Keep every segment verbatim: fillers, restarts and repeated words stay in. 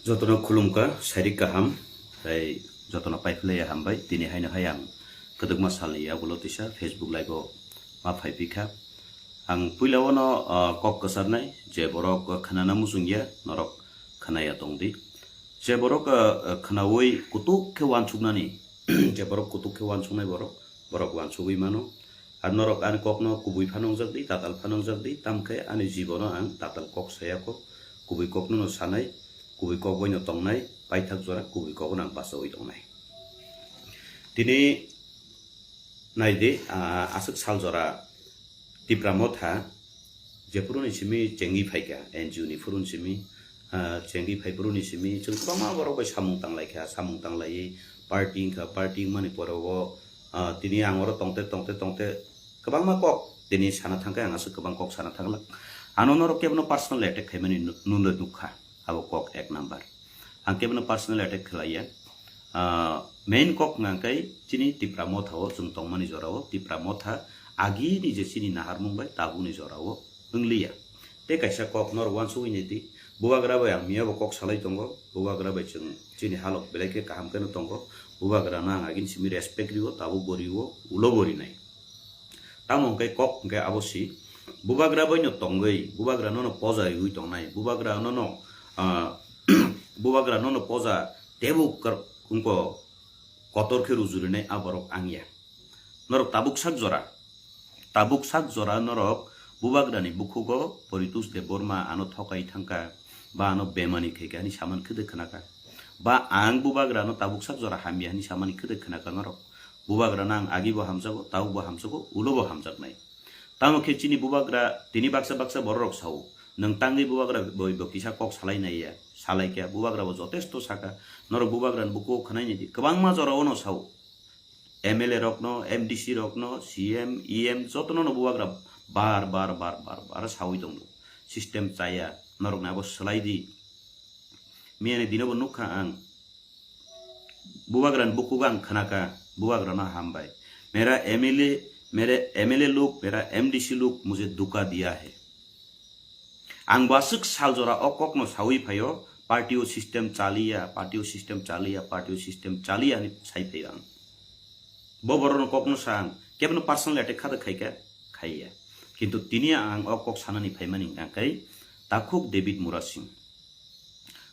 Jotono khulumkha, sairik kaham, tei jotono paiphlaiya hambai. Tini haino hai ang kwdwkma salni yagulo tisa Facebook live o ma phaipikha. Ang puila ono, ah, kok kwcharnai, je borok khnana muchungya, norok khnaya tongdi. Je borok, ah, khnaui kutuk khe uansuknani, je borok kutuk khe uansuknai borok, borok uansugui mano. Ar norok ani kokno kubui phano wngjak di, tatal phano wngjak di, tamkhe ani jibono ang tatal kok saya kho, kubui kokno no sanai, kubui kok bai no tongnai, paithak jora kubui kok no ang bachaui tongnai. Tini nai di, ah, aswk sal jora Tipra Motha, jephuru ni simi chengwi phaikha, N G O ni phuru ni simi, ah, chengwi phai phuru ni simi, chwng kwbangma borok bai samung tanglaikha, samung tanglaiwi party wngkha, party wngmani pore o, ah, tini ang oro tongte, tongte, tongte, kwbangma kok tini sana thangkhe, ang aswk kwbang kok sana thangla. Ano norok kebono personal attack khaimani nu-, nunde nukha, abo kok ek number. Ang kebono personal attack khlaiya. Ah, main kok hwnka khe chini Tipra Motha o chwng tongmani jora o, Tipra Motha agini je chini naharmung bai tabukni jora o wngliya. Tei kaisa kok norok uansugui nai di, Bubagra bai ang miyabo kok salai tongo, Bubagra bai chwng chini halok belai khe kaham kheno tongo, Bubagra no ang agini simi respect rio, tabuk bo rio, ulo bo rinai. Tamo hwnkhe kok hwnkhe abo si, Bubagra bai no tongwi, Bubagra no no poja riui tongnai, Bubagra no no, ah, Bubagra no no poja tebuk kar-, wngko kotor khe rujurinai a borok ang ya. Norok tabuk sak jora, tabuk sak jora norok Bubagrani bukhugo Poritos Debbarma ano thokai thangkha, ba ano bemani khaikha hwnwi samani khwdwk khnakha. Ba ang Bubagrano tabuk sak jora hamya hwnwi samani khwdwk khnakha norok. Bubagrano ang agibo hamjago, tabukbo hamjago, ulobo hamjaknai. Tamo khe chini Bubagra tini baksa baksa bororok sao, nwng tangwi Bubagra bai bo kisa kok salai naiya, salaikha, Bubagra bo jotesto sakha, norok Bubagrani bukhugo khwnai nai di, kwbangma jorao no sao. M L A rokno, M D C rokno, C M, E M jotono no Bubagra bar, bar, bar, bar, bar saui tongo. System chaya, norokni abo swlai di. Miyani dino bo nukha ang. Bubagrani bukhugo ang khnakha, Bubagrano hambai. Mera M L A, mere M L A log, mera M D C log mujhe dhuka diya hai. Ang bo aswk sal jora o kokno saui phaio, party o system chaliya, party o system chaliya, party o system chaliya hinwi sai phaio ang. Bo borokno kokno sa ang, kebono personal attack kha da khaikha, khaiya. Kintu tini ang o kok sanani phaimani hwnkha khe Takhuk David Murasing.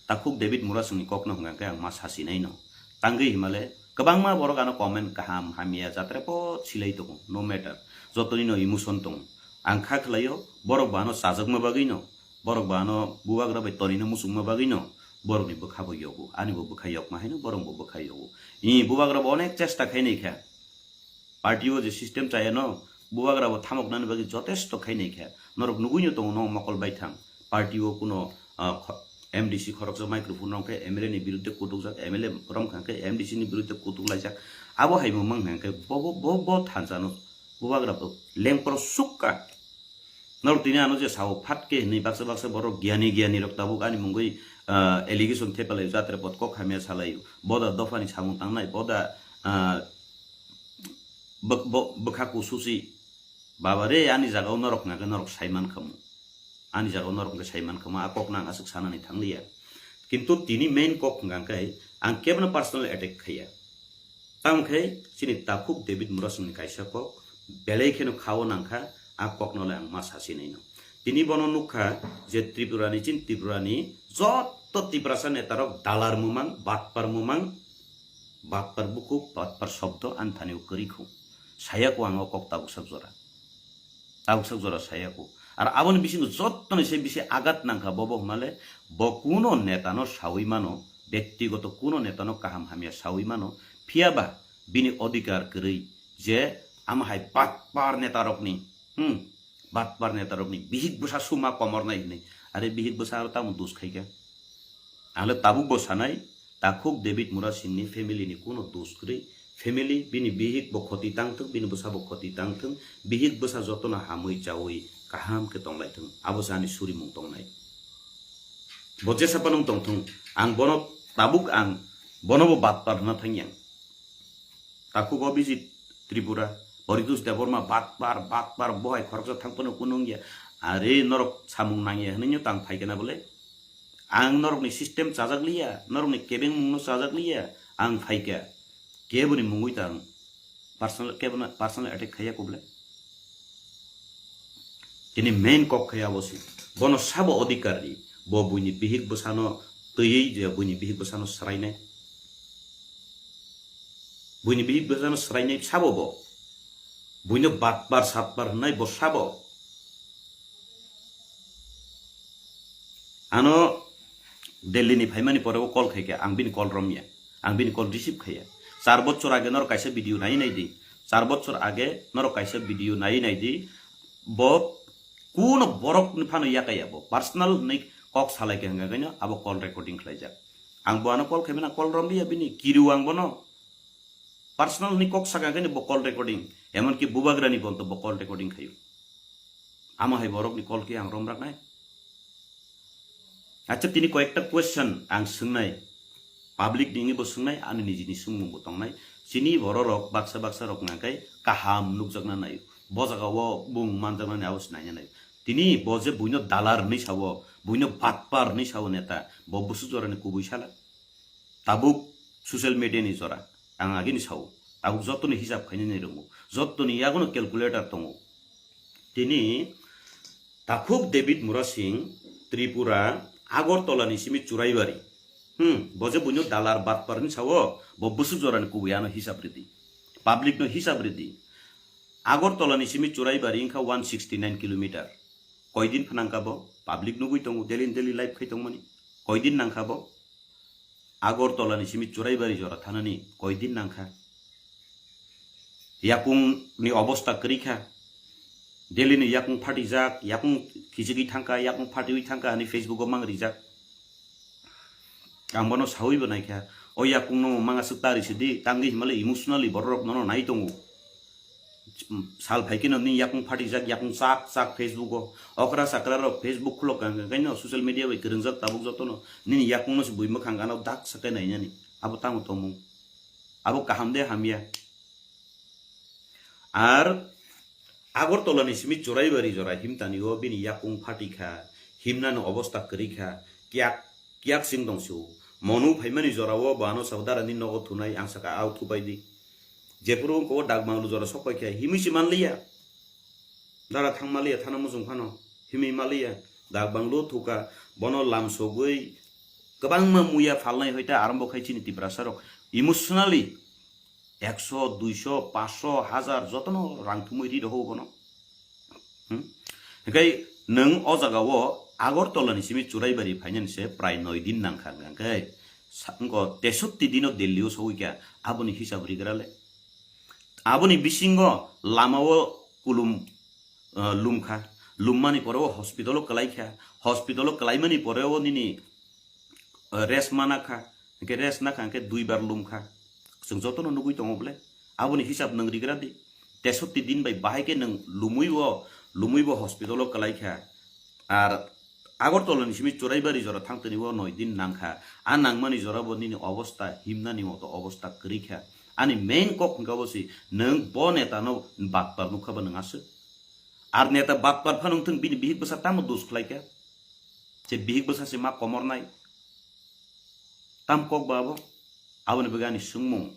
Takhuk David Murasingni kokno hwnkha khe ang ma sasinai no. Tangwi himale kwbangma borok ano comment kaham hamya jatra pot silai tongo, no matter. Jotoni no emotion tongo. Ang kha khlaio, borok bo ano chajakma bagwi no, borok bo ano Bubagra bai tonino muchungma bagwi no, borokni bwkha bo yogo, ani bo bwkha yokma haino borok bo bwkha yogo. I Bubagra bo onek chesta khainai kha. Party o je system chaya no, Bubagra bo thamok nani bagwi jotesto khainai kha. Norok nugui no tongo no mokol baithang. Party o kuno, ah, kho-, M D C khoroksa microphone rok khe M L A ni birudde kutukjak, M L A rom kha khe M D C ni birudde kutuk laijak. Abo hai mung mang hang khe bo, bo, bo, bo thansa no Bubagra bo lengpro sukka. Norok tini ano je sao phat khe hinwi baksa baksa borok giyani giyani rok tabuk ani mungwi, ah, allegation thepalai jatre pot kok hamya salai. Boda dophani samung tangnai, boda, ah, bwk-, bo-, bwkha kususi. Baba re, ani jagao norok hwnkha khe norok sai man khamu. Ani jagao norok hwnkhe sai man khamu, a kokno ang aswk sanani thangliya. Kintu tini main kok hwnkha khe ang kebono personal attack khaiya. Tamo khe chini Takhuk David Murasingni kaisa kok belai kheno khao nangkha, a kokno le ang ma sasinai no. Tini bono nukha je Tripura ni, chini Tripura ni joto Tiprasa netarok dalar mumang, batpar mumang, batpar bukhuk, batpar shobdo ani thani o kwrwi khu. Saya kho ang o kok tabuk sak jora. Tabuk sak jora saya kho. Ar aboni bisingo jottoni se bisi agat nangkha bobo hwnale bo kuno netano saui mano, bektigoto kuno netano kaham hamya saui mano, phiyaba bini odhikar kwrwi je ama hai batpar netarokni, hmm, batpar netarokni bihik bwsa suma komornai hwnwi. Are bihik bwsa aro tamo dos khaikha? Ang le tabuk bo sanai, Takhuk David Murasingni family ni kuno dos kwrwi. Family, bini bihik bo khoti tangthwng, bini bwsa bo khoti tangthwng, bihik bwsa jotono hamwi chaui kaham khe tonglaithwng, abo se ani surimung tongnai. Bo jesa phano wng tongthwng, ang bono tabuk ang bono bo batpar hwnna thangyang. Takhuk Abhijit Tripura, Poritos Debbarma batpar, batpar, bo hai khoroksa thang phano kunu wngya. Are norok samung nangya hwnwi no tang phaikha na bole? Ang norokni system chajak liya, norokni kebengmungno chajak liya, ang phaikha. Keboni mungwi ta ang personal, kebono personal attack khaiya kubla. Tini main kok khaiya bo si. Bono sabo odhikar di. Bo buini bihik bwsano twiwi je buini bihik bwsano swrainai. Buini bihik bwsano swrainai sabo bo. Buino batpar satpar hwnwi bo sabo. Ano Delhi ni phaimani pore o call khaikha, ang bini call romya, ang bini call receive khaiya. Char bochor age norok kaisa video nai nai di, char bochor age norok kaisa video nai nai di, bo kuno borok ni phano yakaya bo personal hwnwi kok salai kha hwnga kaino abo call recording khlaijak. Ang bo ano call khaimani call romliya bini, kiriu ang bono personal hwnwi kok saka kaino bo call recording, emonki bubagrani bonto bo call recording khaio. Amo hai borokni call khe ang romraknai. Acha tini koyekta question ang swngnai. Public ni bo swngnai, ani nijini swngmung bo tongnai. Chini bororok baksa baksa rok nangkai kaham nukjakna naio. Bo jaga o bung manjaknani abo se naina naio. Tini bo je buino dalar hwnwi sao, buino batpar hwnwi sao neta, bo bwswk jorani kubui sala. Tabuk social media ni jora, ang agini sao, tabuk jotoni hisab khainani rongo, jotoni yagono calculator tongo. Tini takhuk David Murasing, Tripura, Agartala ni simi Churaibari. Hmm, bo je buino dalar batpar ni sao, bo bwswk jorani kubui ano hisab ridi. Public no hisab ridi. Agartala ni simi Churaibari wngkha one sixty nine kilometer. Koidin phanangkha bo, public nugui tongo, daily daily live khai tongmani. Koidin nangkha bo? Agartala ni simi Churaibari jora thanani koidin nangkha. Yakung ni obosta kwrwi kha. Delhi ni yakung phatijak, yakung khichigwi thangkha, yakung phatiwi thangkha, ani Facebook o mang rijak. Ang bono sawi bo naikha. O yakung no manga swk tari sidi, tangwi himale emotionally bororok nono nai tongo. Sal phaikhe no nini yakung phatijak, yakung chak chak Facebook o. Okra sakra rok Facebook khulok kang kang kaino social media bai kwrwngjak tabuk jotono. Nini yakung no se bui mwkhang gana dak sakai nainani. Abo tamo tongmung. Abo kaham de hamya. Ar Agartala ni simi Churaibari jora himtani o bini yakung phatikha, himnani obosta kwrwi kha, kiyak kiyak sing tong sio. Monu phaimani jora o bo ano sabo dara ni nogo thunai ang saka au thupai di. Jephuru wngkha o dak banglu jora sok paikha himwi se manliya. Dara thang maliya thana muchung phano himwi maliya. Dak banglu thuka bono lam sogwi kwbangma muya phalnai hoita arombo khai chini Tiprasa rok emotionally ekso, duiso, paso, hajar jotono rang thumwi ri rohor bono. Hmm? Hinkhe nwng o jaga o Agartala ni simi Churaibari phainani se prai noi din nangkha hwnkhe sa-, wngkha tesotti dino Delhi o sogwi kha, aboni hisab rigra le. Aboni bisingo lama o kulum, eh, lumkha, lummani pore o hospital o kwlaikha, hospital o kwlaimani pore o nini rest mana kha, hwnkhe rest na kha, hwnkhe duibar lum kha. Chwng jotono nugui tongo bole. Aboni hisab nwng rigra di. Tesotti din bai bahai khe nwng lumui bo, lumui bo hospital o kwlai kha. Ar Agartala ni simi Churaibari jora thangtoni o noi din nang kha. A nangmani jora bo nini obosta himnani moto obosta kwrwi kha. Ani main kok hwnkha bo se nwng bo neta no batpar nukha ba nwng aswk. Ar neta batpar phano wngthung bini bihik bwsa tamo dos khlai kha. Je bihik bwsa se ma komor nai. Tam kok ba abo? Aboni bagwi ani swngmung.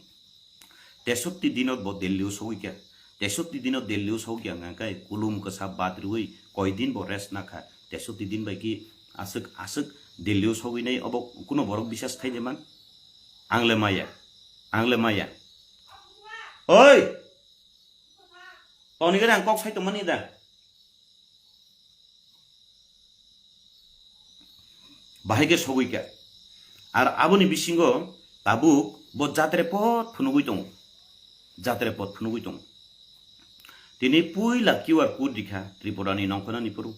Tesotti dinot bo Delhi o sogwi kha. Tesotti dinot Delhi o sogwi kha hwnkha khe kulum kwsa bat rwui koi din bo rest na kha. Tesotti din bai ki aswk aswk Delhi o sogwi nai obo kuno borok bisas khai de man. Ang le maya. Ang le maya. Oi! Toni gani ang kok sai tongmani da. Bahai khe sogwi kha. Ar aboni bisingo tabuk bo jatre pot phunugwi tongo. Jatre pot phunugwi tongo. Tini puila Q R code rikha Tripura ni nongkhornani phuru.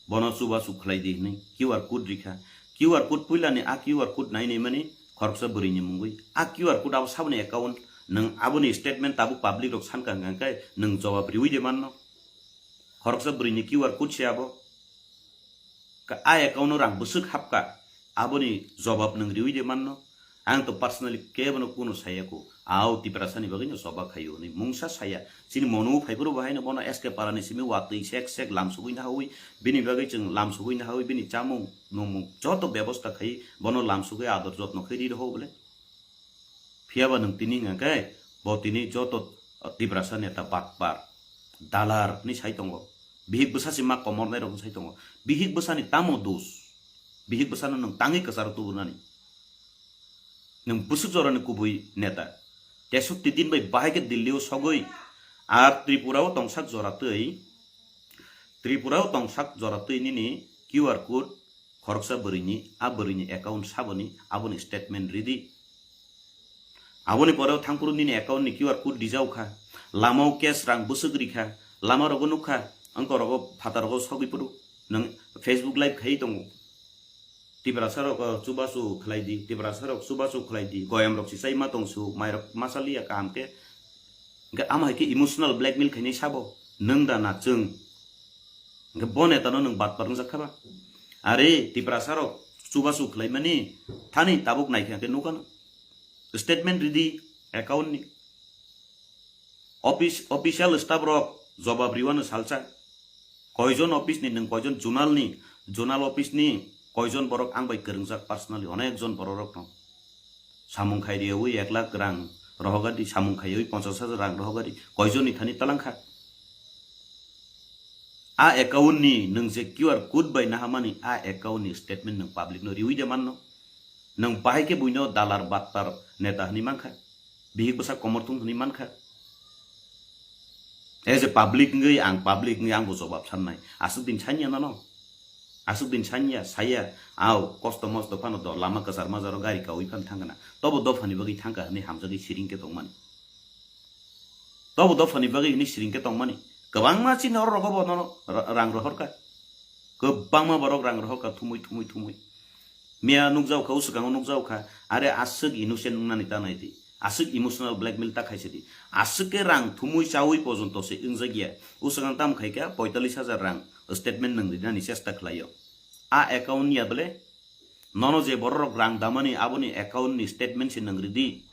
Bono chubachu khlai di hwnwi Q R code rikha. Q R code puilani a Q R code nai nai mani khoroksa bwrwini mungwi. A Q R code abo saboni account, nwng aboni statement tabuk public rok sankha hwnkha khe nwng jawab riwi de manno. Khoroksa bwrwini Q R code se abo. Ka-, a account o rang bwswk hapkha, aboni jobab nwng riwi de manno. Ang to personally kebono kuno saya ko. Ao Tiprasa ni bagwi no choba khaio ni mungsa saya. Chini mono phaiphuru bahai no bono S K Para ni simi watwi sek sek lam sugwi na hawi. Bini bagwi chwng lam sugwi na hawi. Bini chamung nungmung joto bebosta khai bono lam sugwi ador jotno khai ri rw bole. Phiya ba nwng tini hwnka khe bo tini joto, uh, Tiprasa neta batpar, dalar ni sai tongo. Bihik bwsa si ma komor nai rok sai tongo. Bihik bwsa ni tamo dos? Bihik bwsa no nwng tangwi kwcharo tubunani. Nwng bwswk jorani kubui neta. Tesukti din bai bahai khe Delhi o sogwi. Ar Tripura o tongsak jora twi, Tripura o tongsak jora twi nini Q R code khoroksa bwrwini, a bwrwini account saboni, aboni statement ridi. Aboni pore o thangphuru nini account ni Q R code rijao kha. Lama o cash rang bwswk rikha. Lama rogo nukha. Wngkor rogo phatar rogo sogwi phuru. Nwng Facebook live khai tongo. Tiprasa rok, uh, chubachu khlai di, Tiprasa rok chubachu khlai di, goyam rok si chai ma tong su, mai rok ma chaliya kaham khe. Hwnkhe ama hai khe emotional blackmail khainai sabo, nwng da na chwng. Hwnkhe bo neta no nwng batpar wngjak kha ba? Are Tiprasa rok chubachu khlai mani thani tabuk nai kha khe nukha no. Statement ridi account ni. Office, official staff rok jobab riwano salsa. Koijon office ni nwng, koijon zonal ni, zonal office ni koijon borok ang bai kwrwngjak personally, onek jon borok rok no. Samung khai riyawi ek lakh rang rohogadi, samung khaiwi ponchas hajar rang rohogadi, koijon ni thani talangkha. A account ni nwng je Q R code bai nahamani, a account ni statement nwng public no riwi de manno. Nwng bahai khe buino dalar battar neta hwnwi mankha. Bihik bwsa komorthung hwnwi mankha. As a public wngwi ang, public wngwi ang bo jobab sannai. Aswk din sanya nano. Aswk din sanya, saya, au, kosto mosto phano do, lama kwchar majaro gari kaui phan thangna. Tobo dophani bagwi thangkha hwnwi hamjagwi siring khe tongmani. Tobo dophani bagwi hwnwi siring khe tongmani. Kwbangma chini oro rogo bo nono ra-, rang rohorkha. Kwbangma borok rang rohorkha thumui, thumui, thumui. Miya nukjao kha, o swkango nukjao kha, are aswk innocent wngnani ta nai di. Aswk emotional blackmail ta khaisa di. Aswk khe rang thumui chaui pojonto se wngjak ya. O swkang tam khai kha poitallis hajar rang statement nwng rinani chesta khlaio. A account ya bole? Nono je borok rok rang damani aboni account ni statement se nwng ridi.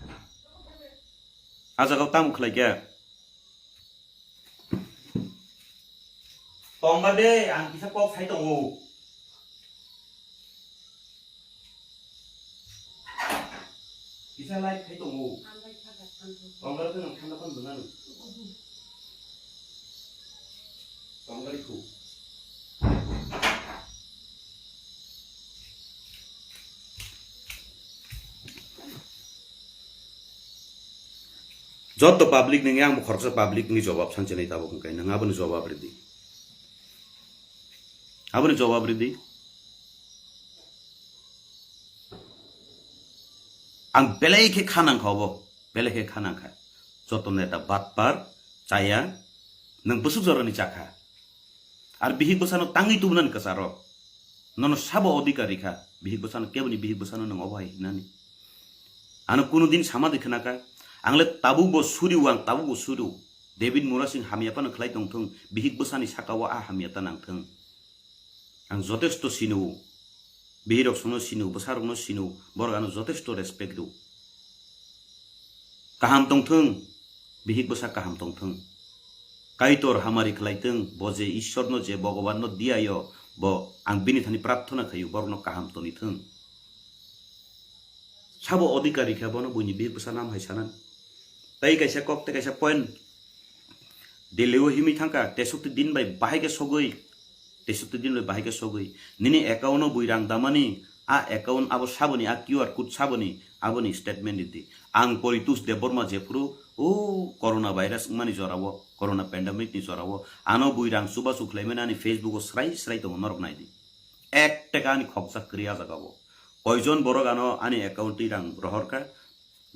A jaga o tamo khlai kha? Tongba de, ang kisa kok sai tongo. Kisa light khai tongo. Tongba de nang thanda phano nang. Tongba de khu. Joto public nini ang bo khoroksa public ni jobab sanchini tabuk hwnkhe nwng aboni jobab ridi. Aboni jobab ridi. Ang belai khe khanang kha obo, belai khe khanang kha. Joto neta batpar chaya, nwng bwswk jorani chakha. Ar bihik bwsano tangwi tubunani kwcharo. Nono sabo odhikar rikha, bihik bwsano keboni bihik bwsano nwng obo hai hinani. Ano kuno din sama de khwnakha, ang le tabuk bo suriu, ang tabuk bo suriu. David Murasing hamya phano khlai tongthung, bihik bwsani sakao a hamya ta nangthung. Ang jotesto sino, bihirok sono sino, bwsarokno sino, borok ano jotesto respect rw. Kaham tongthung, bihik bwsa kaham tongthung. Kaitor hamari khlaithung, bo je Ishwarno, je Bhagwanno diyayo, bo ang bini thani prarthana khaio, borokno kaham tonithung. Sabo odhikar rikha bono buini bihik bwsa nam hai sanan. Tai kaisa kok, tai kaisa point. Delhi o himwi thangkha, tesukti din bai bahai khe sogwi, tesukti din bai bahai khe sogwi. Nini account o bui rang damani, a account abo saboni, a Q R code saboni, aboni statement ridi. Ang Poritos Debbarma jephuru, o corona virus wngmani jorao, corona pandemic ni jorao, ano bui rang chubachu khlaimani ani Facebook o srai srai tongo, norok naidi. Ek teka ani khokjak kwrwi a jagao. Koijon borok ano ani account twi rang rohorkha,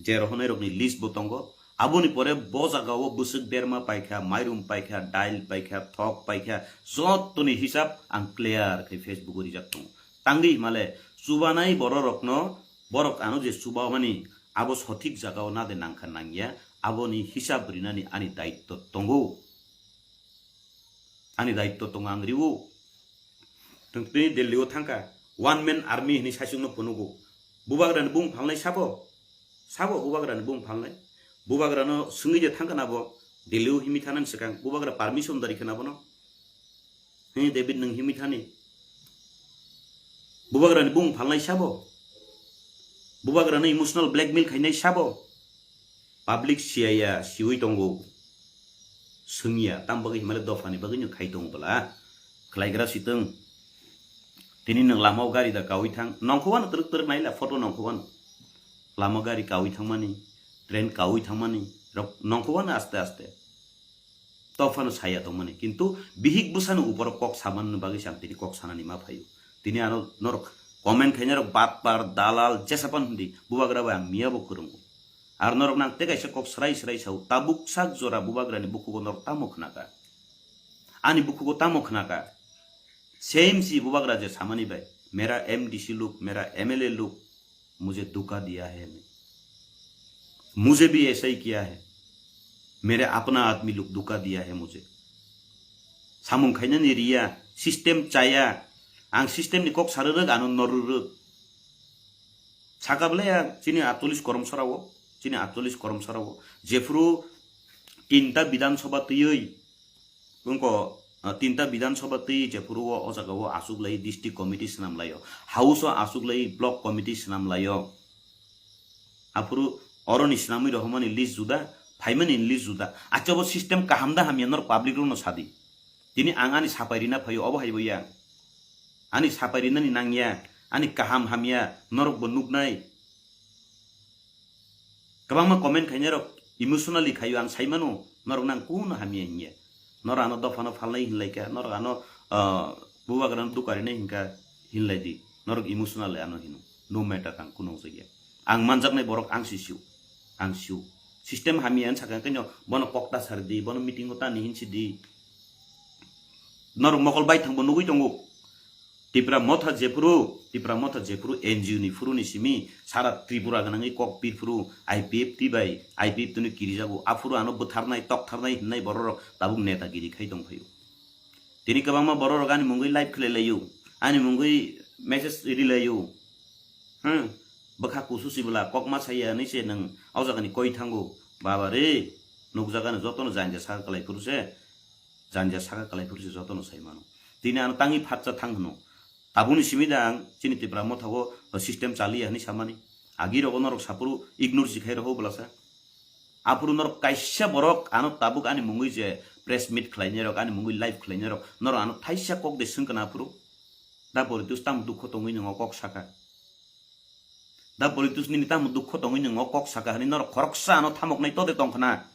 je rohornai rokni list bo tongo. Aboni pore bo jagao bwswk berma paikha, mairum paikha, dail paikha, thok paikha, jottoni hisab ang clear khe Facebook o rijak tongo. Tangwi himale chubanai bororokno, borok ano je chubamani, abo sothik jagao nade nangkha nangya, aboni hisab rinani ani daitto tongo. Ani daitto tongo ang riwo. Tong tini Delhi o thangkha, one man army hini saichung no phunugo. Bubagrani bung phalnai sabo? Sabo bubagrani bung phalnai? Bubagrano swngwi de thangkha nabo, Delhi o himwi thanani swkang bubagra permission dari khna bono. He David, nwng himwi thani? Bubagrani bung phalnai sabo? Bubagrano emotional blackmail khainai sabo? Public siyaya, siwi tongo. Swngya, tam bagwi himale dophani bagwi no khai tongo bwla. Khlaigra sitwng. Tini nwng lama o gari da kawi thang. Nongkhowano twrwk twrwk naila photo nongkhowano. Lama gari kawi thangmani, train kawi thangmani. Rok nongkhowano aste aste. Tophano saya tongmani. Kintu bihik bwsano uporo kok samanani bagwi se ang tini kok sanani ma phaio. Tini ano norok comment khainai rok batpar, dalal, jesapan hindi. Bubagra bai ang miya bo kwrwngo. Ar norok nang tei kaisa kok srai srai sao, tabuk sak jora bubagrani bukhugo norok tamo khnaka? Ani bukhugo tamo khnaka? Same si bubagra je samani bai, mera M D C lok, mera M L A lok, mujhe dhuka diya hai hame, mujhe bhi aisa hi kiya hai, mere apna admi lok dhuka diya hai mujhe. Samung khainani riya, system chaya, ang system ni kok sarwrwk, ano norwrwk. Saka bwle ya chini atchollish korom sarao, chini atchollish korom sarao, jephuru tinta Bidhan Sabha twiwi, wngko, ah, tinta Bidhan Sabha twi jephuru o, o jaga o aswk lai district committee swnam laio, house o aswk lai block committee swnam laio. Aphuru oroni swnamwi rohormani list juda, phaimani list juda. Acha bo system kaham da hamya norok public rokno sadi. Tini ang ani sapai rina phaio, obo hai bo ya. Ani sapai rinani nangya, ani kaham hamya, norok bo nuknai. Kwbangma comment khainai rok emotionally khaio, ang sai mano, norok nang kuno hamya hinya. Norok ano dophano phalnai hinlai kha, norok ano, ah, bubagrano dukarinai hinka hinlai di. Norok emotional ano hino. No matter, ang kuno wngjakya. Ang manjaknai borok ang si sio. Ang sio. System hamya hinwi sakha khe no bono kok ta sar di, bono meeting o ta ni hinsi di. Norok mokol bai thangbo nugwi tongo. Tipra Motha jephuru, Tipra Motha jephuru N G O ni phuru ni simi sara Tripura gwnangwi kok pirphuru I P F T bai, I P F T no kirijago, aphuru ano bwtharnai, toktharnai hinnai bororok tabuk netagiri khai tongphaio. Tini kwbangma bororok ani mungwi live khlai laio, ani mungwi message ri laio. Hmm, bwkha kusu sibla kokma saya hinwi se nwng o jagani koi thango. Baba re, nukjagani jotono janja saka kwlai phuru se. Janja saka kwlai phuru se jotono sai mano. Tini ano tangwi phatsa thang hwno. Tabukni simi da ang chini Tipra Motha o system chaliya hinwi samani. Agi rogo norok saphuru ignore si khai roho bwlasa. Aphuru norok kaisa borok ano tabuk ani mungwi je press meet khlainai rok, ani mungwi live khlainai rok, norok ano thaisa kok de swngkana aphuru. Da Poritus tamo dukho tongwi nwngo kok saka? Da Poritus nini tamo dukho tongwi nwngo kok saka hinwi norok khoroksa ano thamoknai tode tongkhna?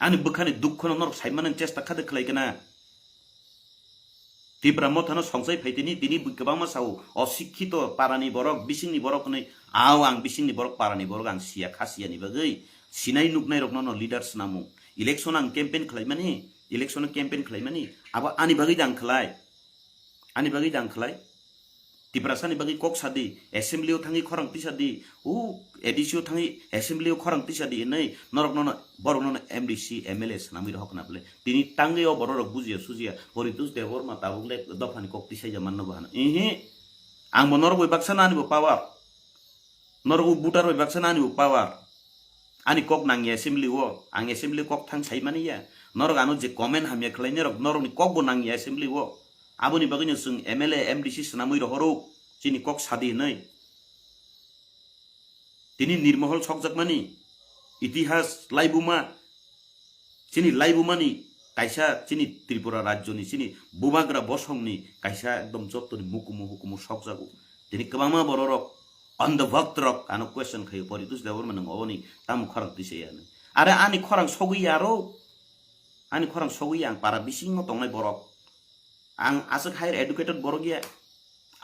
Ani bwkhani dukhono norok saimani chesta khade khlai kana? Tipra Mothano songsai phaitini tini bui kwbangma sao, osikkito parani borok, bisingni borok hinwi, ao ang bisingni borok, parani borok ang siya, kha siyani bagwi sinai nuknai rokno no leader swnamung. Election ang campaign khlaimani, election campaign khlaimani, abo ani bagwi da ang khlai. Ani bagwi da ang khlai. Tiprasani bagwi kok sadi, assembly o thangwi khorang tisa di, o A D C o thangwi assembly o khorang tisa di hinwi norok nono, borok nono M D C, M L A swnamwi rohok na bwle. Tini tangwi o borok rok bujiya sujiya, Poritus Debbarma tabuk le dophani kok tisaija manno bo hano. Ihi, ang bo norok bai baksa nani bo power. Norok bo voter bai baksa nani bo power. Ani kok nangya assembly o, ang assembly kok thang sai mani ya. Norok ano je comment hamya khlai norok, norokni kok bo nangya assembly o. Aboni bagwino chwng M L A, M D C swnamwi rohoro, chini kok sadi hinwi. Tini nirmohol sokjakmani, itihas laibuma, chini laibumani kaisa chini Tripura rajyoni chini bubagra bosongni kaisa ekdom jottoni mukumu hukumu sokjago. Tini kwbangma bororok, andhobhakt rok ano question khaio, Poritus Debbarma nwng oboni tamo khorang tisa ya hinwi. Are ani khorang sogwi ya aro, ani khorang sogwi ya, ang para bisingo tongnai borok. Ang aswk higher educated borok ya,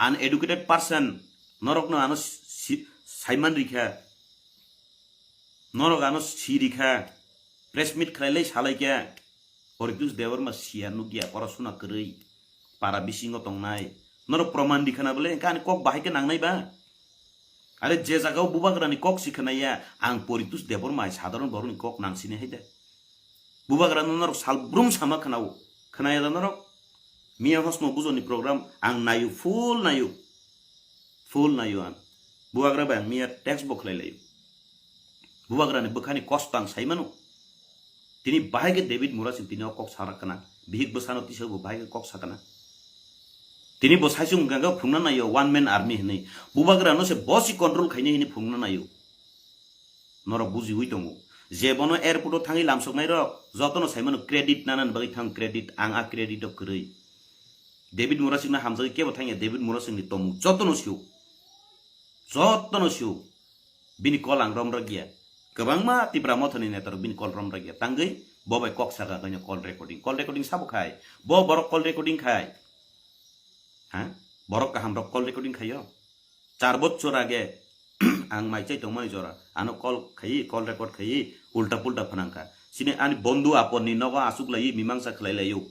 uneducated person, norokno ano si-, saiman rikha, norok ano si rikha, press meet khlai lai salai kha, Poritus Debbarma siya nukya, porasuna kwrwi, para bisingo tongnai, norok proman rikha na bole, hwnkhe ani kok bahai khe nangnai ba? Are je jagao bubagrani kok si khwnaya, ang Poritus Debbarma hai sadharon borokni kok nang sini hai de. Bubagrano norok salbrum sama khwnao. Khwnaya da norok? Miya hosno bujoni program ang naio, full naio. Full naio ang. Bubagra bai ang miya text bo khlai laio. Bubagra ni bwkhani kosto ang sai mano. Tini bahai khe David Murasing tini o kok sarak kana. Bihik bwsano tisa bo bahai khe kok sakana. Tini bo saisung hwnkha khe phungna naio one man army hinwi. Bubagra no se bosi control khainai hinwi phungna naio. Norok bujiwi tongo. Je bono airport o thangwi lamsoknai rok, jotono saimano credit nanani bagwi thang credit, ang a credit o kwrwi. David Murasing no hamjagwi kebo thangya, David Murasing ni tomung jotono sio. Jotono sio. Bini call ang romrok ya. Kwbangma Tipra Mothani neta rok bini call romrok ya. Tangwi bo bai kok saka kanya call recording. Call recording sabo khai. Bo borok call recording khai. Ha? Borok kaham rok call recording khaio. Char bochor age ang mai chai tongmani jora. Ano call khai, call record khai, ulta pulta phanangkha. Sini ani bondhu apon ni nogo asuk lai mimangsa khlai laio.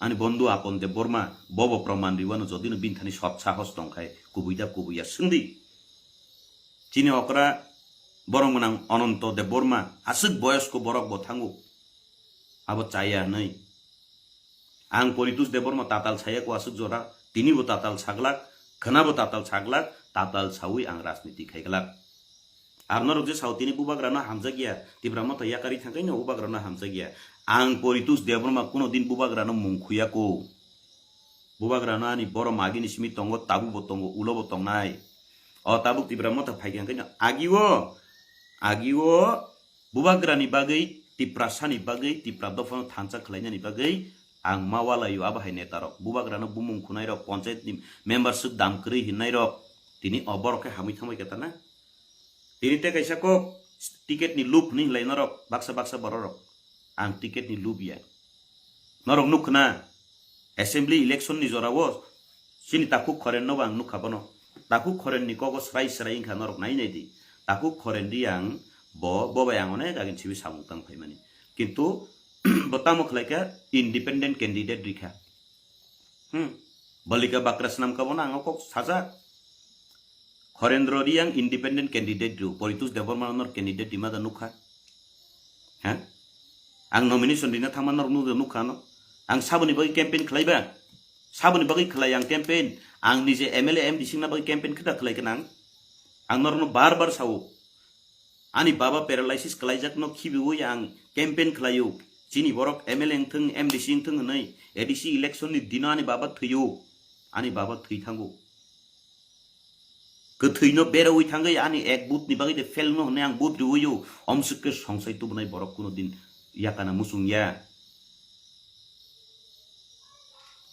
Ani bondhu Apon Debbarma, bobo proman riwano jodino bini thani sot sahos tongkhai, kubui da kubui ya swngdi. Chini okra borok gwnang Ananto Debbarma, aswk boyosko borok bo thango. Abo chaya hwnwi. Ang Poritus Debbarma tatal saya ko aswk jora, tini bo tatal saglak, khwna bo tatal saglak, tatal sawi ang rajniti khaiglak. Ar norok je sao tini bubagrano hamjakya, Tipra Motha yakarwi thangkhaino bubagrano hamjakya. Ang Poritus Debbarma kuno din bubagrano mung khuyako. Bubagrano ani borom agini simi tongo, tabukbo tongo, ulobo tongnai. O tabuk Tipra Motha phaikha hwnkhaino agio, agio bubagrani bagwi, Tiprasani bagwi, Tipra dophano thansa khlainani bagwi ang ma walaio abo hai netarok. Bubagrano bumung khunairok, ponchayatni member swk dam kwrwi hinnairok, tini o borok khe hamwi thangbai khe tana. Tini tei kaisa kok ticket ni loop hinwi hinlai norok baksa baksa bororok. Ang ticket ni loop ya. Norok nuk khna assembly election ni jora o chini Takhuk Khoren no bo ang nukha bono. Takhuk Khoren ni kogo srai srai wngkha norok nai nai di. Takhuk Khoren di ang bo, bo bai ang onek agin sibi samung tang phaimani. Kintu bo tamo khlai kha independent candidate rikha. Hmm. Balika bakra swnam ka bono ang kok sajak. Khorendro Riang independent candidate ru, Poritus Debbarma nor candidate di mada nukha. Ha? Ang nomination rina thangma nor nukha nukha no. Ang saboni bagwi campaign khlaiba. Saboni bagwi khlai ang campaign. Ang nije M L A M D C na bagwi campaign khita khlai kanang. Ang norno bar bar sao. Ani baba paralysis khlaijakno khibiwi ang campaign khlaio. Chini borok M L A wngthung, M D C wngthung hwnwi A D C election ni dino ani baba thwio. Ani baba thwi thango. Kwthwino berawi thangwi ani ek booth ni bagwi de fail no hwnwi ang booth riwio. Omswk khe songsai tubunai borok kuno din yakana muchung ya.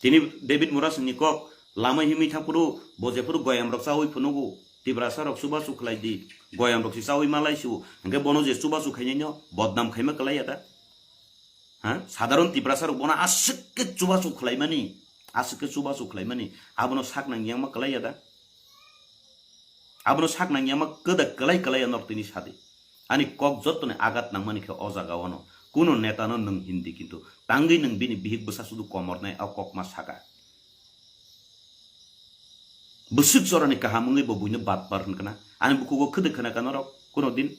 Tini David Murasing ni kok lama himwi thangphuru bo jephuru goyam rok chawi phunugo, Tiprasa rok chubachu khlai di, goyam rok si chawi malai su, hwnkhe bono je chubachu khainai no bodnam khaima kwlai ya da? Ha? Sadharon Tiprasa rok bono aswk khe chubachu khlaimani, aswk khe chubachu khlaimani, abono sak nang yang ma kwlai ya da? Abono sak nang yang ma kwda kwlai kwlai ya norok tini sadi. Ani kok jottoni agat nangmani khe o jaga ono. Kuno neta no nwng hindi kintu tangwi nwng bini bihik bwsa sudu komornai o kok ma saka. Bwswk jorani kaham wngwi bo buino batpar hwnkha na. Ani bukhugo khwdwk khna ka norok kuno din.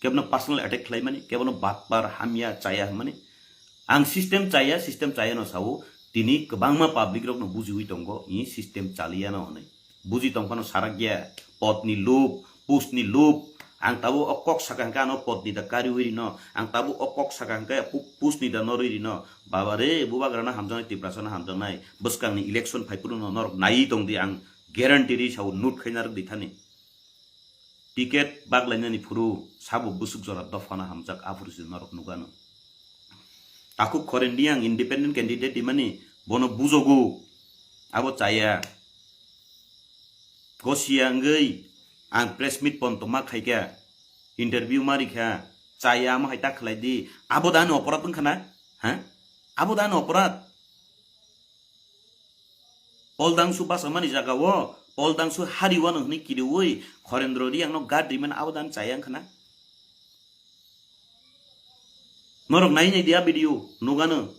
Kebono personal attack khlaimani, kebono batpar hamya chaya hwnmani. Ang system chaya, system chaya no sao, tini kwbangma public rok no bujiwi tongo, i system chaliya no hwnwi. Buji tongphano sarak ya, pot ni loop, post ni loop, ang tabuk o kok saka hwnkhe ano pot ni da kariwi rino, ang tabuk o kok saka hwnkhe pu-, post ni da norwi rino. Baba re, bubagra no hamjaknai, Tiprasa no hamjaknai, bwskang ni election phaiphuru no norok naiwi tong di, ang guarantee ri sao, note khaina rwk di thani. Ticket baglainani phuru sabo bwswk jora dophano hamjak aphuru se norok nukgano. Takhuk Khoren Riang independent candidate dimani bono bujogo, abo chaya. Gosiya wngwi ang press meet ponto ma khaikha, interview ma rikha, chaya amo hai ta khlai di, abo da ani oporad wngkha na? Ha? Abo da ani oporad? Poldangsu basa mani jaga o, Poldangsu hari wano hwnwi kiriwi Khorendro Riang no guard rimani abo dan chaya wngkha na? Norok nai nai dia video nugano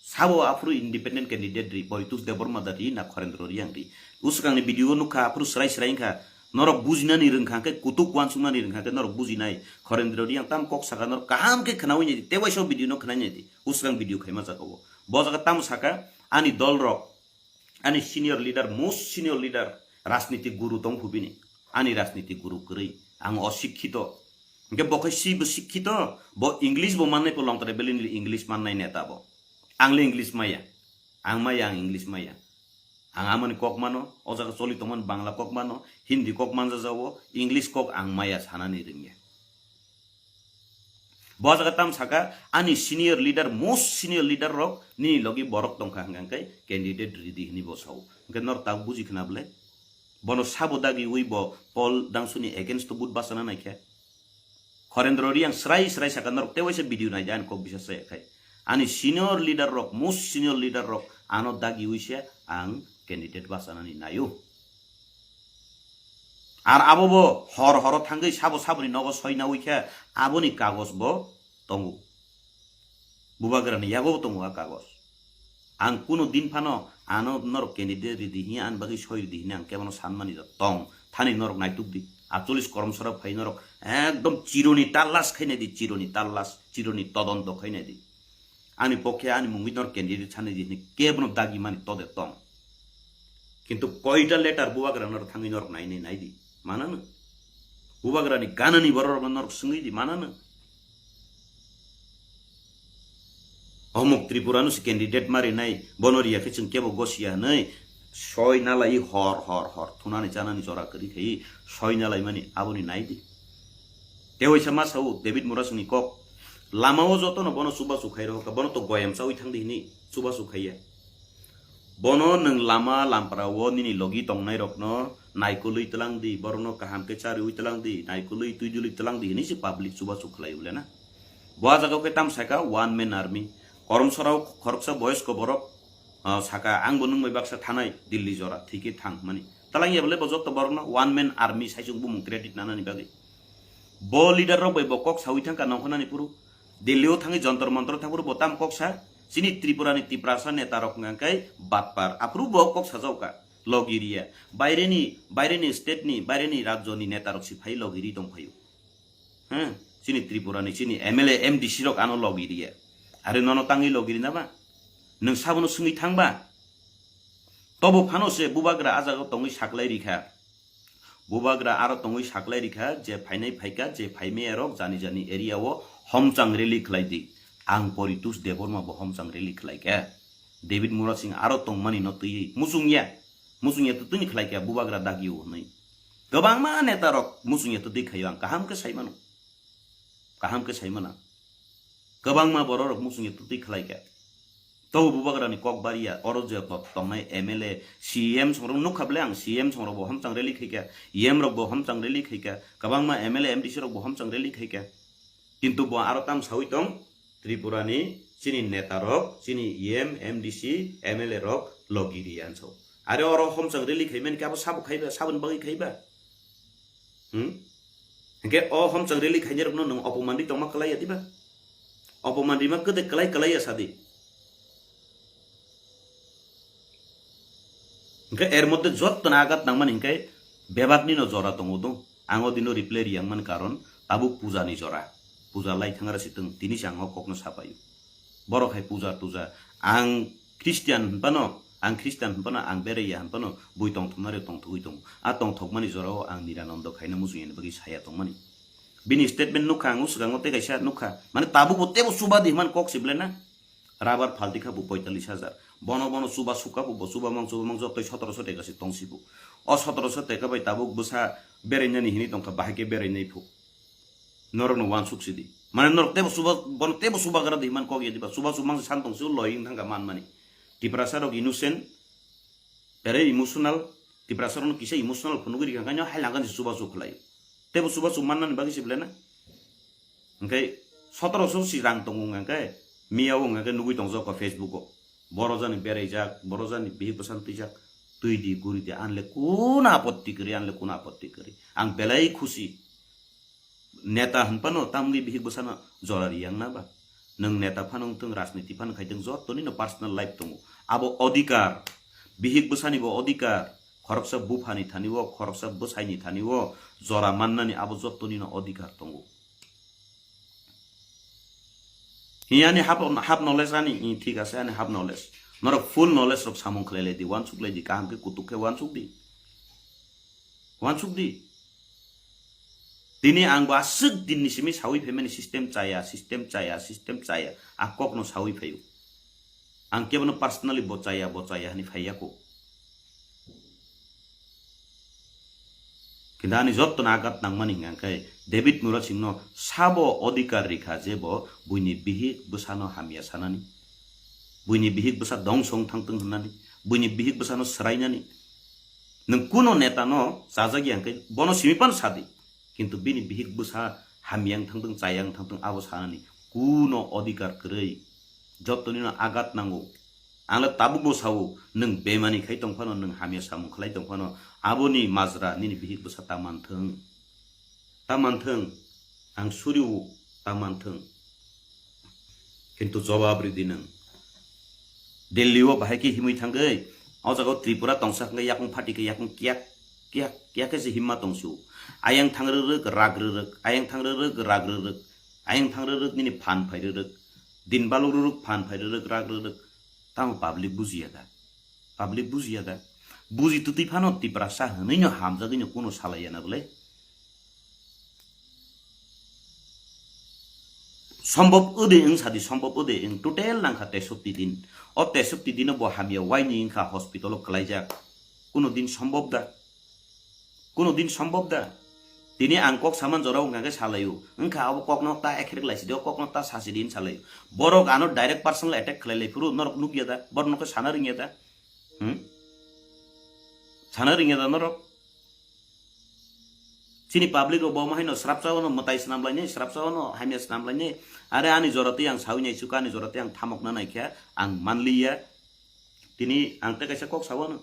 sabo aphuru independent candidate ri Boitus Debbarma da ri na Khorendro Riang ri. Usukang ni video o nukha aphuru srai srai wngkha. Norok bujinani rwngkha khe kutuk wansuknani rwngkha khe norok bujinai. Khorendro Riang tam kok saka norok kaham khe khnawi nai di. Tewaisa video no khnai nai di. Usukang video khaima jaga o. Bo jaga tam saka ani dol rok. Ani senior leader, most senior leader, rajniti guru tong phu bini. Ani rajniti guru kwrwi. Ang osikkito. Hwnkhe bo khai si bo sikkito, bo English bo mannai po longtare belini English mannai neta bo. Ang le English maya. Ang maya, ang English maya. Ang amani kok mano, o jaga choli tongmani Bangla kok mano, Hindi kok manjajao, English kok ang maya sanani rwngya. Bo jaga tam saka, ani senior leader, most senior leader rok nini logi borok tongkha hwnkha hwnkhe candidate ridi hwnwi bo sao. Hwnkhe norok tabuk buji khna bwle? Bono sabo dagi ui bo Paul Dangsuni against to vote bachana naikhe. Khorendro Riang srai srai saka norok tewaisa video naidi ani kok bisa saya khai. Ani senior leader rok, most senior leader rok ano dagi ui se ang candidate bachanani naio. Ar abo bo hor horo thangwi sabo saboni nogo soina ui khe aboni kagos bo tongo. Bubagrani yago tongo a kagos. Ang kuno din phano ano norok candidate ridi hiya, ani bagwi soi ridi hini ang kebono sanmani da tong. Thani norok naituk di. Atcholis koromsora phai norok ekdom chironi talas khainai di, chironi talas, chironi todonto khainai di. Ani pokhe ani mungwi norok candidate sanai di hini kebono dagi mani tode tong. Kintu koita letter Bubagra norok thangwi norok nainai nai di. Manano? Bubagrani ganani bororokno norok swngwi di, manano? Omuk Tripura no se candidate ma rinai, bono riya khe chwng kebo gosiya hwnwi soi nalai hor hor hor thunani chanani jora kwrwi khai soi nalai mani aboni nai di. Tewaisa ma sao David Murasingni kok, lama o jotono bono chubachu khai rohorkha, bono to goyam chawi thang di hini chubachu khaiya. Bono nwng lama lampra o nini logi tongnai rokno naikolwi tlang di, borokno kaham khe chariwi tlang di, naikolwi twidulwi tlang di hini se public chubachu khlai ule na. Bo a jaga o khe tam saka one man army. Koromsora o khoroksa boyosko borok, ah, saka ang bo nwng bai baksa thanai Delhi jora thwi khe thang mani. Talang ya bole bo joto borokno one man army sai chwng bumung credit nanani bagwi. Bo leader rok bai bo kok sawi thangkha nongkhornani phuru. Delhi o thangwi Jantar Mantar thang phuru bo tam kok sa. Chini Tripura ni Tiprasa neta rok hwnkha khe batpar. Aphuru bo kok sajao ka. Logi riya. Baire ni, baire ni state ni, baire ni rajyo ni neta rok si phai logi ri tong phaio. Hm? Chini Tripura ni, chini M L A, M D C rok ano logi riya. Are nono tangwi logi rina ba? Nwng sabono swngwi thang ba? Tobo phano se Bubagra a jaga o tongwi saklai rikha. Bubagra aro tongwi saklai rikha je phainai phaikha, je phaimaya rok jani jani area o homchang rally khlai di. Ang Poritos Debbarma bo homchang rally khlai kha. David Murasing aro tongmani no twiwi muchungya. Muchungya to twini khlai kha Bubagra dagi o hwnwi. Kwbangma neta rok muchungya to twi khaio, ang kaham khe sai mano. Kaham khe sai mano. Kwbangma borok rok muchungya to twi khlai kha. Tobo Bubagrani kok bariya, oro je kok tongnai M L A, C M songrok nukha bole ang, C M songrok bo homchang rally khaikha, E M rok bo homchang rally khaikha, kwbangma M L A, M D C rok bo homchang rally khaikha. Kintu bo aro tam sawi tong, Tripura ni chini neta rok, chini E M, M D C, M L A rok logi ri anso. Are oro homchang rally khaimani khe abo sabo khaiba, saboni bagwi khaiba? Hmm? Hingke o homchang rally khainai rokno nwng opoman ri tongma kwlai ya diba? Opoman rima kwdwi kwlai kwlai ya sadi. Hingke er moddhe jottoni agat nangmani hingke bebakni no jora tongo do. Ang o dino reply riyang man karon tabuk puja ni jora. Puja lai thangra sitwng tini se ang o kokno sapaio. Borok hai puja tuja. Ang Christian hinphano, ang Christian hinphano, ang beraiya hinphano, bui tongthoknari tongthogwi tongo. A tongthokmani jorao ang Nirananda khaina muchungya bagwi saya tongmani. Bini statement nukha ang o swkango tei kaisa nukha. Mane tabukbo tebo chuba di hinmani kok se belai na. Rabar phalti kha bo poitalis hajar. Bono bono chuba sukha bo, bo chuba mang chuba mang jotoi sotoroso teka se tongsi bo. O sotoroso teka bai tabuk bwsa berainani hinwi tongkha, bahai khe berainai phu. Norokno wansuk sidi. Mane norok tebo suba, bono tebo subagra di hinmani kok ya diba. Suba suk mangsa san tong sio loi wng thangkha manmani. Tiprasa rok innocent, very emotional. Tiprasa rokno kisa emotional phunugwi rikha khaino hai langkha ni suba suk khlai. Tebo suba suk mannani bagwi se belai na. Hingke sotoroso si rang tongo hingke miya o hingke nugwi tongjak o Facebook o. Boro jani beraijak, boro jani bihik bwsano twijak. Twi di, guri di, anle kun apotti kwrwi, anle kun apotti kwrwi. Ang belai khusi. Neta hinphano tamni bihik bwsano jora riyang na ba? Nwng neta phano wngthung, rajniti phano khaithung, jotoni no personal life tongo. Abo odhikar, bihik bwsani bo odhikar, khoroksa buphani thani o, khoroksa bwsaini thani o jora mannani abo jotoni no odhikar tongo. Hi ani half, half knowledge ani, hi thik ase ani half knowledge. Norok full knowledge rok samung khlai lai di, uansuk lai di, kaham khe kutuk khe uansuk di. Uansuk di. Tini ang bo aswk din ni simi sawi phaimani system chaya, system chaya, system chaya. A kok no sawi phaio. Ang kebo no personally bo chaya, bo chaya hani phaiya ko. Kintu ani jotto no agat nangmani hwnka khe David Murasing no sabo odhikar rikha je bo buini bihik bwsano hamya sanani. Buini bihik bwsa dongso wng thangtwng hwnani. Buini bihik bwsano swrainani. Nwng kuno neta no chajak ya hwnkhe bono simi phano sadi. Kintu bini bihik bwsa hamya wng thangtwng, chaya wng thangtwng abo sanani kuno odhikar kwrwi. Jottoni no agat nango. Ang le tabuk bo sao, nwng bemani khai tong phano, nwng hamya samung khlai tong phano, aboni majra nini bihik bwsa ta manthwng. Ta manthwng, ang suriu ta manthwng. Kintu jobab ridi nwng. Delhi o bahai khe himwi thangwi, o jaga o Tripura tongsa hwnkhe yakung phati khe yakung kiyak, kiyak, kiyak khe se himma tongsu. Ayang thang rwrwk, rak rwrwk, ayang thang rwrwk, rak rwrwk, ayang thang rwrwk nini phan phai rwrwk, din baluk rwrwk, phan phai rwrwk, rak rwrwk. Tamo public bujiya da? Public bujiya da? Buji twtwi phano Tiprasa hwnwi no hamjagwi no kuno salaiya na bwle? Sombhob ode wng sadi, sombhob ode wng total nangkha tesopti din. O tesopti dino bo hamya waini wngkha hospital o kwlaijak. Kuno din sombhob da? Kuno din sombhob da? Tini ang kok saman jorao wngkha khe salaio. Wngkha abo kokno ta ekherek laisidi, o kokno ta sasidi hin salaio. Borok ano direct personal attack khlai lai phuru norok nukya da? Borok nokhe sana ringya da? Hmm? Sana ringya da norok? Chini public rok bo ma haino srapsa wano mwtai swnam lainai, srapsa wano hamya swnam lainai. Are ani jora twi ang sawi nai chuka, ani jora twi ang thamokna naikha, ang manliya. Tini ang tei kaisa kok sawano.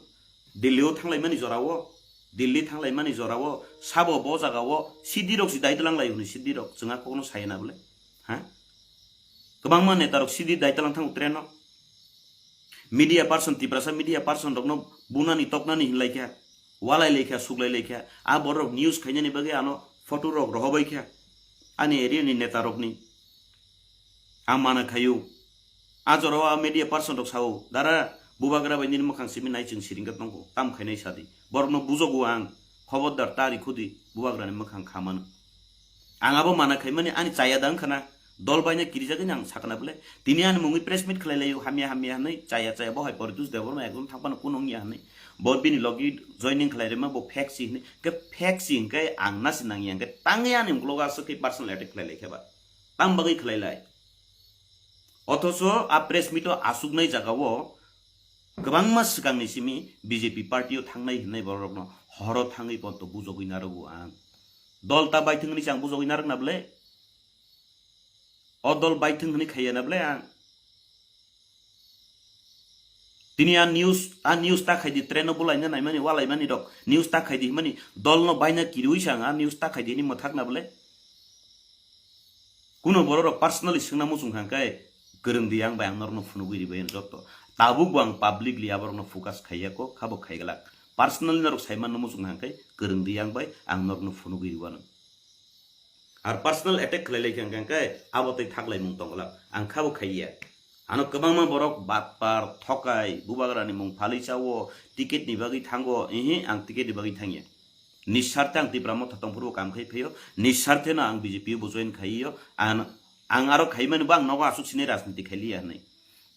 Delhi o thanglaimani jora o, Delhi thanglaimani jora o, sabo bo jaga o, C D rok si dai tlang lai hwnwi C D rok chwngha kokno saya na bwle. Ha? Kwbangma neta rok C D dai tlang thango train o. Media person, Tiprasa media person rokno bunani toknani hinlaikha, walai laikha, suklai laikha. A borok news khainani bagwi ano photo rok rohobaikha ani area ni neta rokni. Ang mana khaio. A jorao a media person rok sao, "Dara, bubagra bai nini mwkhang simi nai chwng siring khe tongkho, tam khainai sadi." Borokno bujogo ang, khobordar ta rikhudi, bubagrani mwkhang kha mano. Ang abo mana khaimani ani chaya da wngkha na, dol baina kirijagwi ang sakna bwle. Tini ani mungwi press meet khlai laio, hamya hamya hwnwi, chaya chaya bo hai Poritos Debbarma ekdom thang phano kuno wngya hwnwi. Bo bini logi joining khlai rima bo fake si hwnwi, khe fake si hwnkhe ang nasi nangya hwnkhe tangwi ani uklogo aswk khe personal attack khlai lai khe ba. Tam bagwi khlai lai. Othocho a press meet o aswknai jaga o kwbangma swkangni simi B J P party o thangnai hwnwi borokno horo thangwi ponto bujogwi narwgo ang. Dol ta baithwngni se ang bujogwi narwkna bwle? O dol baithwng hwnwi khaiya na bwle ang? Tini a news, a news ta khaidi, train o bulaina naimani, walaimani rok news ta khaidi himani, dol no baina kiriwi se ang a news ta khaidi hini mwthak na bwle? Kuno borok rok personally swngna muchung kha khe, kwrwng di yang bai ang norokno phunugwi ribai ang jotto. Tabuk bo ang publicly aborokno focus khaiya ko, khabo khaiglak. Personally norok saimanno muchung kha khe, kwrwng di yang bai ang norokno phunugwi riwano. Ar personal attack khlai lai khe hwnkhe abo tei thaklaimung tongglak. Ang khabo khaiya. Ano kwbangma borok batpar, thokai, bubagrani mung phalwi chawo, ticket ni bagwi thango, ehe, ang ticket ni bagwi thangya. Nisarte ang Tipra Motha tongphuru kam khai phaio, nisarte no ang B J P bo join khaiyo, ang, ang aro khaimani bo ang nogo aswk sinai rajniti khailiya hinwi.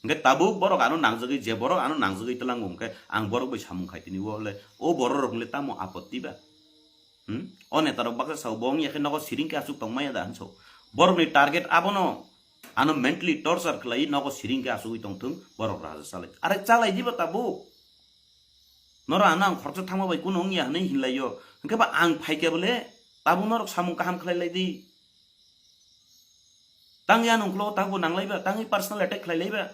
Hwnkhe tabuk borok ano nangjagwi, je borok ano nangjagwi twlango hwnkhe ang borok bai samung khai tini o le, o borok rok le tamo apotti ba? Hmm? O neta rok baksa sao bo wngya khe nogo siring khe aswk tongmaya da hinso. Borokni target abono, ano mentally torture khlai nogo siring khe aswkwi tongthung, borok raja chalai. Are chalai diba tabuk? Noro ano ang khoroksa thangma bai kuno wngya hinwi hinlaiyo. Hwnkhe ba ang phaikhe bole tabuk norok samung kaham khlai lai di. Tangwi ano uklogo tabuk nanglaiba, tangwi personal attack khlai laiba.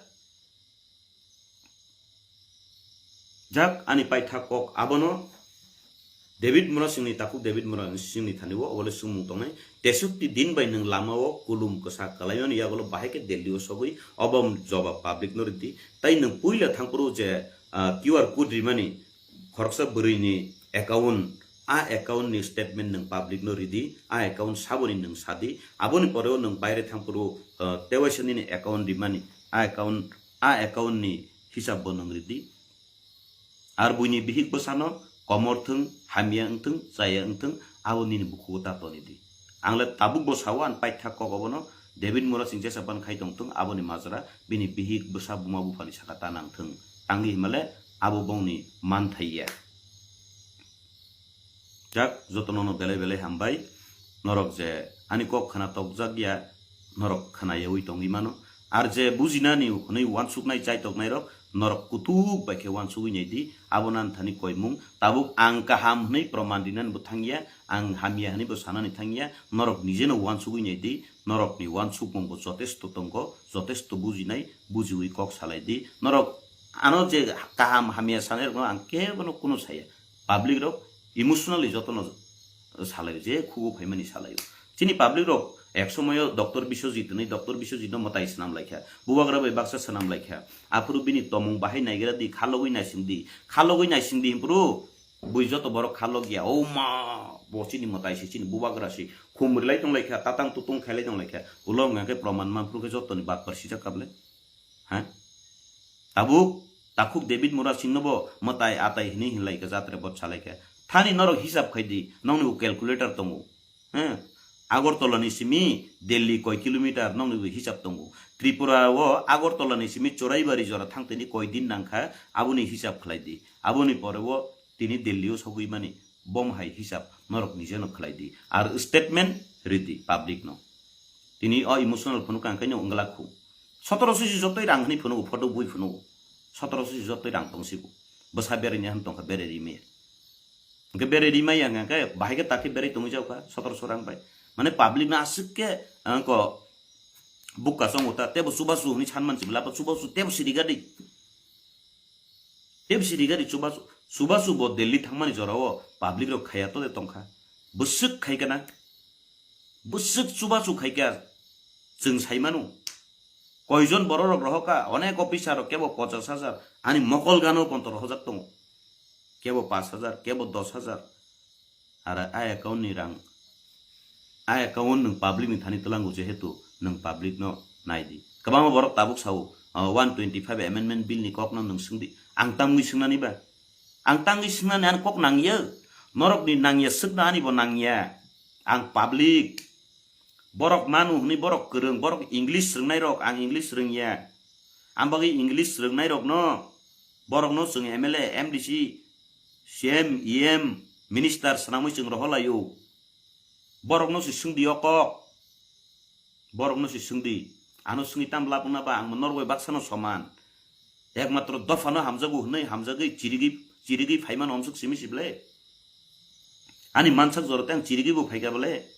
Jak ani paithak kok abono David Murasingni takhuk David Murasingni thani o obole swngmung tongnai. Tesukti din bai nwng lama o kulum kwsa kalaimani yagulo bahai khe Delhi o sogwi obo jobab public no ridi. Tai nwng puila thangphuru je, ah, Q R code rimani khoroksa bwrwini account, a account ni statement nwng public no ridi, a account saboni nwng sadi, aboni pore o nwng baire thangphuru, ah, tewaisa nini account rimani, a account, a account ni kisa bo nwng ridi. Ar buini bihik bwsano komor thwng, hamya wngthwng, chaya wngthwng, abo nini bukhugo ta toni di. Ang le tabuk bo sao, ang paitha kok obono, David Murasing jesa ban khai tongthwng, aboni majra bini bihik bwsa buma buphani saka ta nangthwng. Tangwi himale abo bongni manthai ya. Jak, jotono no belai belai hambai. Norok je ani kok khna tokjak ya, norok khna yaui tongwi mano. Ar je bujinani hwnwi uansuknai chaitoknairok, norok kutuk bai khe uansugwi nai di, abo nan thani koimung. Tabuk ang kaham hwnwi proman rinani bo thangya, ang hamya hwnwi bo sanani thangya, norok nijeno uansugwi nai di, norokni uansukmung bo jotesto tongo, jotesto bujinai, bujiwi kok salai di. Norok ano je kaham hamya sanairokno ang kebono kuno saya. Public rok emotionally jotono salaio, je khugo phaimani salaio. Chini public rok ek somoyo Doctor Biswajit hwnwi, Doctor Biswajit no mwtai swnam laikha, bubagra bai baksa swnam laikha. Aphuru bini tomung bahai naigra di, khalogwi naising di, khalogwi naising di himpuru bui joto borok khalok ya. O ma, bo chini mwtai se, chini bubagra se, khum rilai tong laikha, tatang tutung khailai tong laikha. Ulo wngkha khe proman manphuru khe jotoni batpar sijak kable. Ha? Tabuk takhuk David Murasing no bo mwtai atai hwnwi hinlai kha, jatre bot salai kha. Thani norok hisab khai di, nongni bo calculator tongo. Ha? Agartala ni simi Delhi koi kilometer nongni bo hisab tongo. Tripura o Agartala ni simi Choraibari jora thangtini koi din nangkha, aboni hisab khlai di. Aboni pore o tini Delhi o sogwi mani, bom hai hisab norok nijeno khlai di. Ar statement ridi public no. Tini o emotional phunuk ang khaino wngla khu. Sotoroso si jotoi rang hwnwi phunugo, photo bui phunugo. Sotoroso si jotoi rang tong sibo. Bwsa berai ni han tongkha, berai ri maya. Hwnkhe berai ri maya hwnkhe bahai khe takhe berai tongwi jaukha sotoroso rang bai. Mane public no aswk khe, ah, ko bukka chongo ta, tebo chubachu hwnwi sanman sibla, chubachu tebo sirigadi. Tebo sirigadi chubachu, chubachu bo Delhi thangmani jorao public rok khaya to de tongkha. Bwswk khai kana? Bwswk chubachu khaikha chwng sai mano. Koijon bororok rohokha, onek officer rok kebo pochas hajar, ani mokol gano konto rohojak tongo. Kebo pas hajar, kebo dos hajar. Ara a account ni rang, a account nwng public ni thani twlango, jehetu nwng public no nai di. Kwbangma borok tabuk sao, ah, one twenty five amendment bill ni kok no nwng swng di. Ang tamwi swngnani ba? Ang tangwi swngnani ani kok nangya. Norok ni nangya swkna ani bo nangya. Ang public. Borok manu hwnwi borok kwrwng, borok English rwngnai rok, ang English rwngya. Ang bagwi English rwngnai rok no, borok no chwng M L A, M D C, C M, E M, minister swnamwi chwng rohor laio. Borok no se swngdi o kok. Borok no se swngdi. Ano swngwi tam lab wngna ba, ang norok bai baksa no soman. Ekmatro dophano hamjago hwnwi hamjagwi chirigwi, chirigwi phaimano omsuk simi sible. Ani mansak jora tei ang chirigwi bo phaikha bole.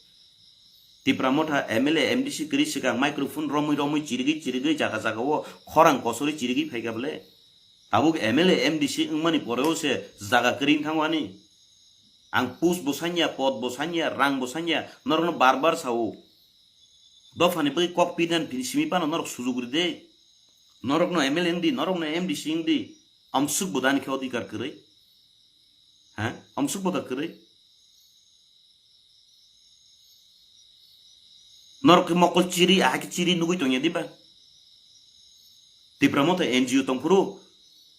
Tipra Motha M L A, M D C kwrwi swkang microphone romwi romwi chirigwi chirigwi jaga jaga o khorang kosori chirigwi phaikha bole. Tabuk M L A, M D C wngmani poreo se jaga kwrwi wngthango ani. Ang post bo sanya, pod bo sanya, rang bo sanya, norokno bar bar sao. Dophani bagwi kok pinan phi simi phano norok sujuk ride. Norokno M L A wngdi, norokno M D C wngdi. Amsuk bo dani khe odhikar kwrwi. Ha? Amsuk bo da kwrwi. Norok khe mokol chiri, aha khe chiri nugwi tongya diba? Tipra Motha N G O tongphuru,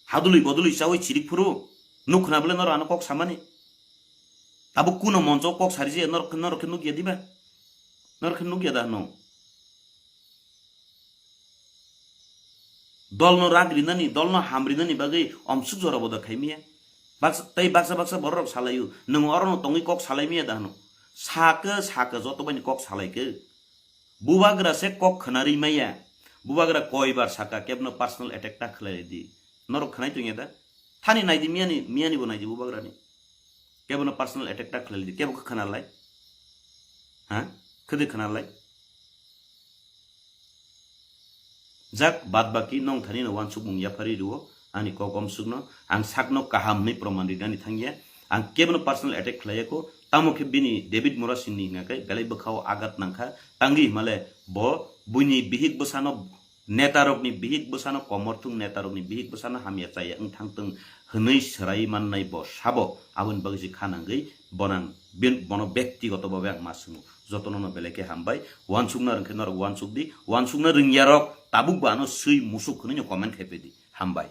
hadului bodului chawi chirik phuru, nuk khna bole norok ano kok samani? Tabuk kuno moncho kok sari je norok, norok khe nukya diba? Norok khe nukya da hwno? Dolno rak rinani, dolno ham rinani bagwi omsuk jora boda khaimiya. Baksa, tei baksa baksa bororok salaio, nwng orono tongwi kok salaimiya da hwno? Sakhe, sakhe joto baini kok salaikhe. Bubagra se kok khna ri maya. Bubagra koibar saka kebno personal attack ta khlai di. Norok khnai tongya da? Thani naidi miyani, miyani bo naidi bubagrani. Kebno personal attack ta khlai di. Kebo khe khna lai? Ha? Khede khna lai? Jak, bad baki nong thani no wansukmung yaphari rwo, ani kok omsukno, ang sakno kaham hwnwi proman rinani thangya, ang kebono personal attack khlaiya kho, tamo khe bini David Murasing ni hwnga khe belai bwkhao agat nangkha, tangwi himale bo buini bihik bwsano, netarokni bihik bwsano, komorthung netarokni bihik bwsano hamya chaya wng thangtwng hwnwi swrai mannai bo sabo, aboni bagwi se kha nangwi bonang bin-, bono bektigoto bhabe ang ma swngo. Jotono no belai khe hambai. Wansukna rwngkhe norok wansuk di. Wansukna rwngyarok tabuk bo ano swi musuk hwnwi no comment khai pedi. Hambai.